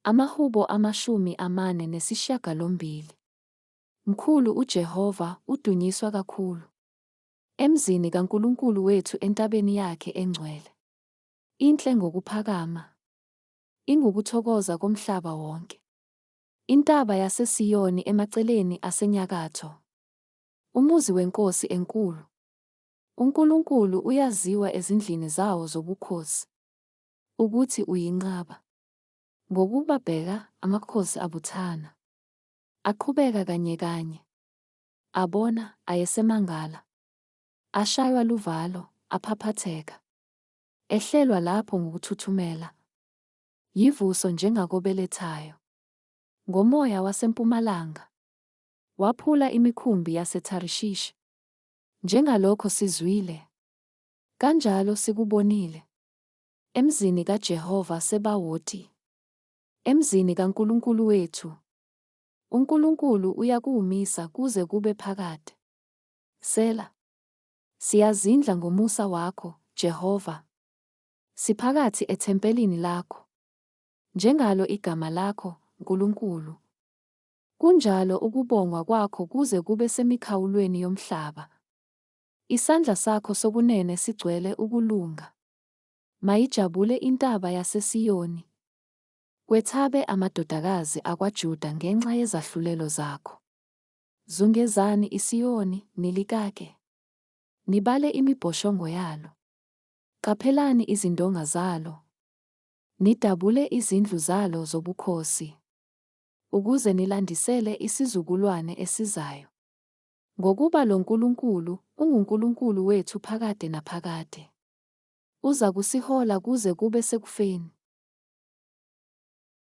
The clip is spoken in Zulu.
Amahubo 48. Mkhulu uJehova, udunyiswa kakhulu. Emzini kaNkulunkulu wethu entabeni yakhe engcwele. Inhle ngokuphakama. Ingukuthokoza komhlaba wonke. Intaba yaseSiyoni emaceleni asenyakatho. Umuzi wenkosi enkulu. UNkulunkulu uyaziwa ezindlini zawo zobukhosi. Ukuthi uyinqaba. Ngokuba bheka, amakhosi abuthana. Aqhubeka kanyekanye. Abona, ayesemangala. Ashaywa luvalo, aphaphatheka. Ehlelwa lapho ngukuthuthumela. Yivuso njengakobelethayo. Ngomoya wasempumalanga. Waphula imikhumbi yaseTharishishi. Njengalokho sizwile. Kanjalo sikubonile. Emzini kaJehova Sebawoti. Emzini kaNkulunkulu wethu. UNkulunkulu uyakuwumisa kuze kube phakade. Sela. Siyazindla ngomusa wakho, Jehova. Siphakathi ethempelini lakho. Njengalo igama lakho, Nkulunkulu. Kunjalo ukubongwa kwakho kuze kube semikhawulweni yomhlaba. Isandla sakho sokunene sigcwele ukulunga. Mayijabule intaba yaseSiyoni. Kwethabe amadodakazi akwaJuda ngenxa yezahlulelo zakho. Zungezani iSiyoni, nilikake. Nibale imibhoshongo yalo. Qaphelani izindonga zalo. Nidabule izindlu zalo zobukhosi. Ukuze nilandisele isizukulwane esizayo. Ngokuba lo Nkulunkulu unguNkulunkulu wethu phakade naphakade. Uzakusihola kuze kube sekufeni.